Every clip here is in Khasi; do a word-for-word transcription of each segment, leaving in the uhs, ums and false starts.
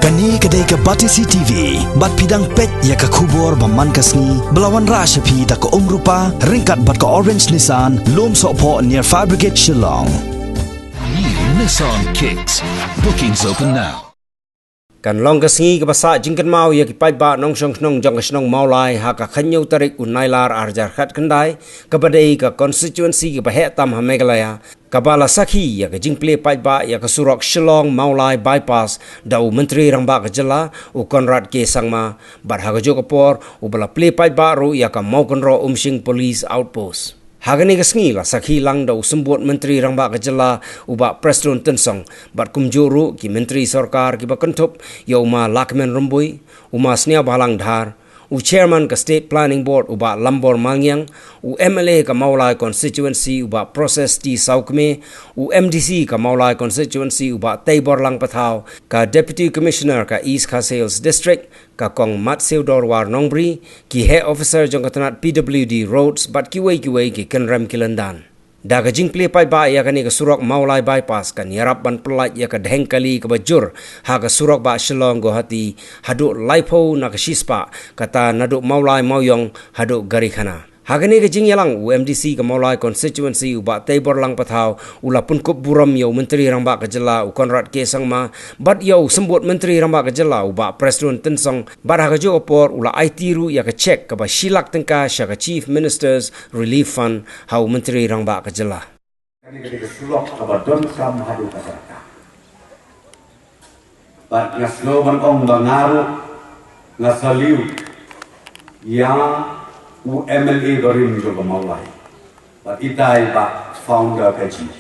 Kane ka dei ka Batesi T V, bad phi dang peit ïa ka khubor ba man ka sngi, ba la wanrah sha phi da ka Umrupa, ryngkat bad ka Orange Nissan, Lumsohphoh near Fire Brigade Shillong. New Nissan Kicks. Bookings open now. Kan long ka sngi kaba sah jingkynmaw ïa ki paidbah nongshong shnong jong ka shnong Mawlai ha ka khathynñiew tarik u Nailar arhajar khatkhyndai, kaba dei ka constituency kaba heh tam ha Meghalaya, kaba la sakhi ïa ka jingplie paidbah ïa ka surok Shillong Mawlai Bypass da u Myntri Rangbah ka Jylla, u Conrad K Sangma, bad ha kajuh ka por, uba la plie paidbah ruh ïa ka Mawkynroh Umshing Police Outpost. Ha kane ka sngi la sakhi lang da u Symbud Myntri Rangbah ka Jylla, u Bah Prestone Tynsong, bad kumjuh ruh ki Myntri Sorkar kiba kynthup ïa u Ma Lahkmen Rymbui, u Ma Sniawbhalang Dhar, u Chairman ka State Planning Board u Bah Lambor Malngiang, u M L A ka Mawlai Constituency u Bah Proses T Sawkmie, u M D C ka Mawlai Constituency u Bah Teiborlang Pathaw, ka Deputy Commissioner ka East Khasi Hills District, ka Kong Matsiewdorwar Nongbri, ki heh officer jong ka tnat P W D Roads bad kiwei kiwei ki kynrem ki lyndan. Da ka jingplie paidbah ïa kane ka surok Mawlai Bypass kan ïarap ban pyllait ïa ka dheng kali kaba jur ha ka surok ba Shillong Guwahati haduh laiphew na ka shispah, kata naduh Mawlai Mawiong haduh Garikhana. Ha kane ka jingïalang u M D C ka Mawlai Constituency u Bah Teiborlang Pathaw u la pynkup burom ïa u Myntri Rangbah ka Jylla u Conrad K Sangma, bad ïa u Symbud Myntri Rangbah ka Jylla u Bah Prestone Tynsong, bad ha kajuh ka por u la aiti ruh ïa ka cheque kaba shi lak tyngka sha ka Chief Minister's Relief Fund ha u Myntri Rangbah ka Jylla. Kane ka dei ka surok kaba donkam haduh katta katta. Bad nga sngew ban ong ba nga ruh nga salute ïa u M L A barim jong ka Mawlai. Bad itai ba founder ka jong,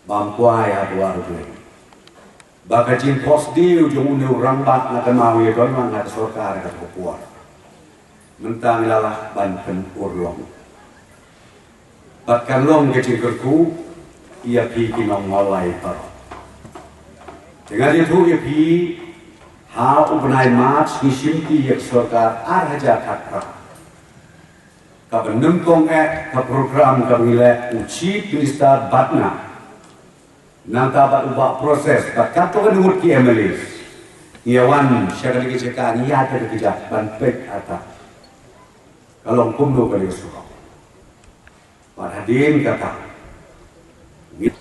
bam kwai ha dwar U Blei. Ba ka jingphohsniew dei jong une u rangbah na ka maw ïa don man na ka sorkar ka por. Mynta ngi la lah ban pynurlong. Bad kan long ka jingkyrkhu ïa phi ki nong Mawlai baroh. Te nga ïathuh ïa phi, ha u bnai March ngi shim ïa ka sorkar ar hajar khatphra. Kaba nyngkong eh ka program kaba ngi leh u Chief Minister bad nga. Nangta bad u Bah Proses, bad katto katne ngut ki M L As. Ngi ïa wan sha kane ka jaka, ngi ïa ka jaka ban peit ata ka long kumno kane ka surok. Bad hadien kata, ngi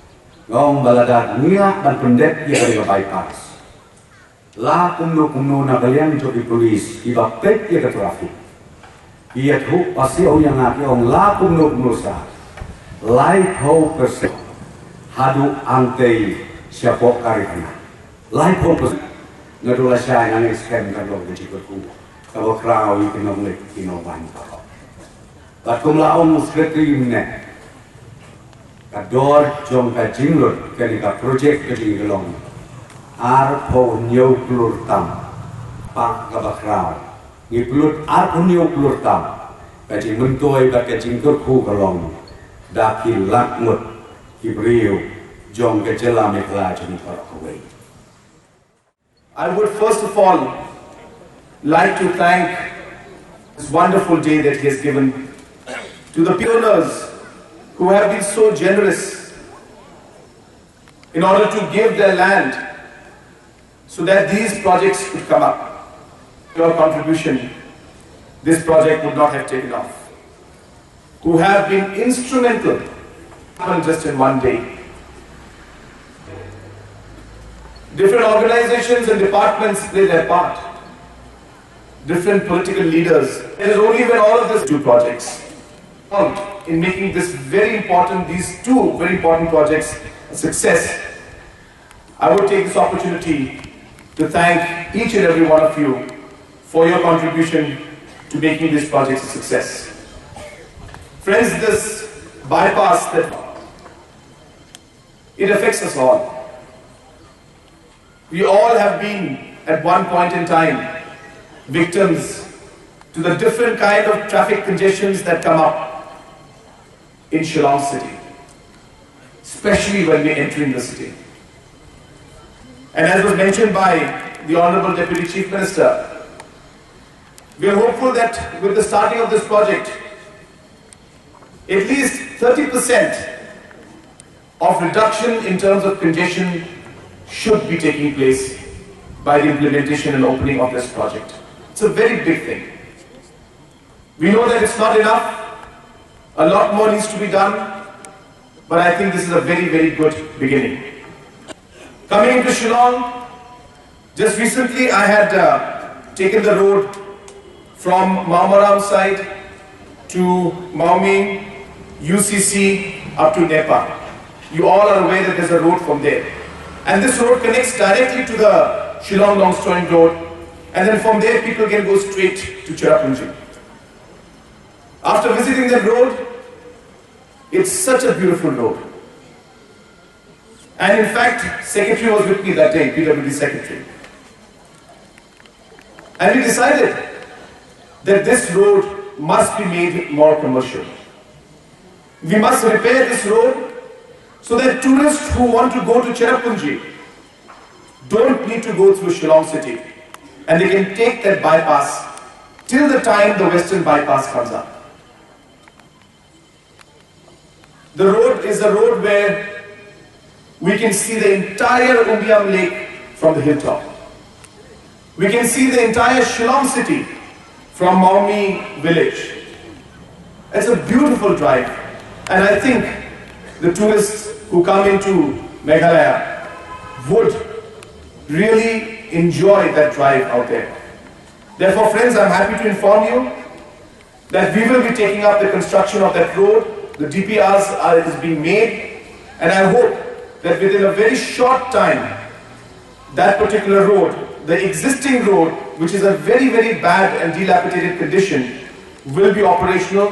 ong ba lada ngi ïa ban pyndep ïa kane ka bypass, la kumno kumno na ka liang jong ki police kiba peit ïa ka traffic, ki ïathuh pasiaw ïa nga, ki ong la kumno kumno sa laiphew percent haduh hangtei shapoh Garikhana. Laiphew percent. Naduh lashai nangne skhem kan long ka jingkyrkhu kaba khraw ïa ki nongleit ki nongwan baroh. Bad kum la ong u Secretary mynne, ka dor jong ka jinglut kane ka project ka jong ngi ka long arphew hynñiew klur tam. Pat kaba khraw, ngi pynlut arphew hynñiew klur tam. Ka jingmyntoi bad ka jingkyrkhu ka long da ki lak ngut ki briew jong ka jylla Meghalaya jong ngi baroh kawei. I would first of all like to thank this wonderful day that he has given to the pioneers who have been so generous in order to give their land so that these projects could come up. Your contribution, this project would not have taken off. Who have been instrumental, happened just in one day. Different organizations and departments play their part. Different political leaders. It is only when all of these two projects, in making this very important, these two very important projects a success, I would take this opportunity to thank each and every one of you for your contribution to making this project a success. Friends, this bypass that it affects us all. We all have been at one point in time victims to the different kind of traffic congestions that come up in Shillong city, especially when we're entering the city. And as was mentioned by the Honorable Deputy Chief Minister, we are hopeful that with the starting of this project, at least thirty percent of reduction in terms of congestion should be taking place by the implementation and opening of this project. It's a very big thing. We know that it's not enough. A lot more needs to be done, but I think this is a very, very good beginning. Coming into Shillong, just recently I had uh, taken the road from Mawmaram side to Mauming, U C C, up to Nepa. You all are aware that there's a road from there. And this road connects directly to the Shillong Longstoin Road, and then from there people can go straight to Cherrapunji. After visiting that road, it's such a beautiful road. And in fact, secretary was with me that day, P W D secretary. And we decided that this road must be made more commercial. We must repair this road so that tourists who want to go to Cherrapunji don't need to go through Shillong city, and they can take that bypass till the time the western bypass comes up. The road is a road where we can see the entire Umiam Lake from the hilltop. We can see the entire Shillong city from Maumee village. It's a beautiful drive, and I think the tourists who come into Meghalaya would really enjoy that drive out there. Therefore, friends, I'm happy to inform you that we will be taking up the construction of that road. The D P Rs are, is being made, and I hope that within a very short time, that particular road, the existing road, which is a very, very bad and dilapidated condition, will be operational,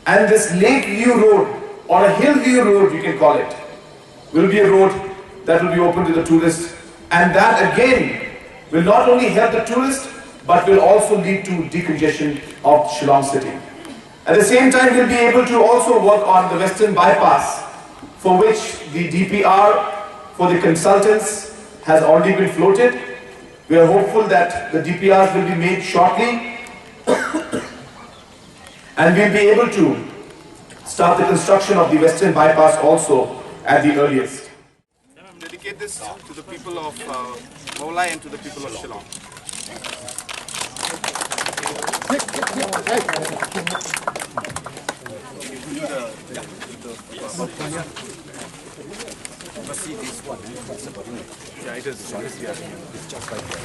and this Lake View Road, or a Hill View Road, you can call it, will be a road that will be open to the tourists, and that again will not only help the tourists but will also lead to decongestion of Shillong city. At the same time, we'll be able to also work on the Western Bypass, for which the D P R for the consultants has already been floated. We are hopeful that the D P Rs will be made shortly. And we'll be able to start the construction of the Western Bypass also at the earliest. Dedicate this to the people of uh, Mawlai and to the people of Shillong. Yeah, it is. It is, yeah. It's just like that.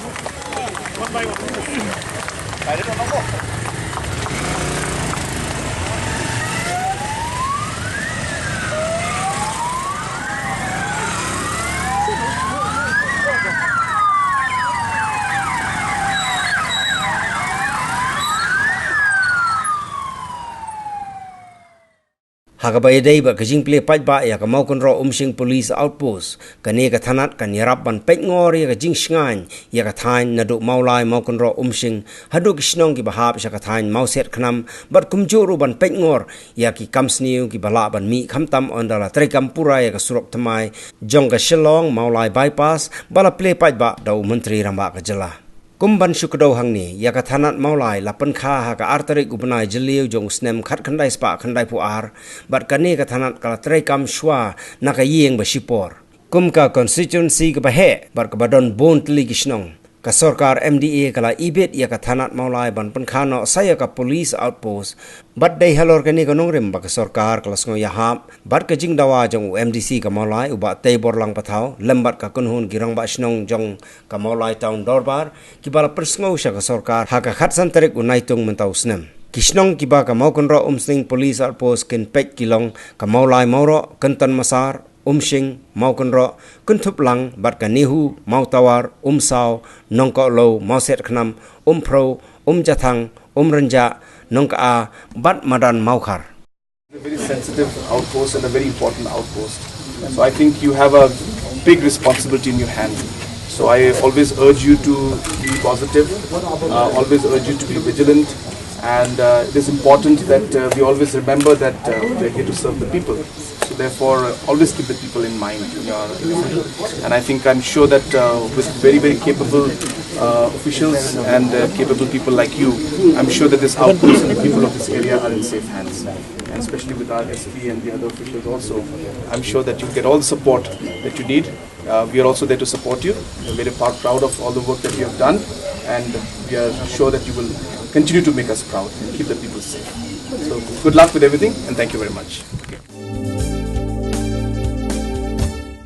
Ha kaba ïadei bad ka jingplie paidbah ïa ka Mawkynroh Umsing Police Outpost, kane ka thanat kan ïarap ban peit ngor ïa ka jingshngaiñ ïa ka thaiñ naduh Mawlai, Mawkynroh, Umsing haduh ki shnong kiba hap sha ka thaiñ Mawsiat Khnam, bad kumjuh ruh ban peit ngor ïa ki kam sniew kiba lah ban mih khamtam ynda la treikam pura ïa ka surok thymmai jong ka Shillong Mawlai Bypass ba la plie paidbah da u Myntri Rangbah ka jylla. Kum ban shu kdew hangne, ïa ka thanat Mawlai la pynkha ha ka ar tarik u bnai Jylliew jong u snem khatkhyndai spah khyndaiphew ar, bad kane ka thanat ka la treikam shuwa na ka ïing ba shipor. Kum ka constituency kaba heh bad kaba don bun tylli ki shnong, ka sorkar M D A ka la ibit ïa ka thanat Mawlai ban pynkha noh sa ïa ka police outpost. Bad dei halor kane ka nongrim ba ka sorkar ka la sngew ïahap bad ka jingdawa jong u M D C ka Mawlai, u Bah Teiborlang Pathaw, lem bad ka kynhun ki rangbah shnong jong ka Mawlai Town Dorbar, kiba la pynsngew sha ka sorkar ha ka khatsan tarik u Naitung mynta u snem. Ki shnong kiba ka Mawkynroh Umsing Police Outpost kin peit ki long ka Mawlai Mawroh, Kynton Masar, Umsing, Mawkynroh, Kynthuplang bad ka Nehu, Mawtawar, Umsaw, Nongkohlow, Mawsiat Khnam, Umphrew, Umjathang, Umrynjah, Nongka-a bad Madan Mawkhar. A very sensitive outpost and a very important outpost. So I think you have a big responsibility in your hand. So I always urge you to be positive, uh, always urge you to be vigilant, and uh, it is important that uh, we always remember that uh, we are here to serve the people. So therefore, uh, always keep the people in mind in your, and I think, I'm sure that uh, with very, very capable uh, officials and uh, capable people like you, I'm sure that this outpost and the people of this area are in safe hands. And especially with our S P and the other officials also, I'm sure that you'll get all the support that you need. Uh, we are also there to support you. We're very proud, proud of all the work that you have done, and we are sure that you will continue to make us proud and keep the people safe. So, good luck with everything, and thank you very much.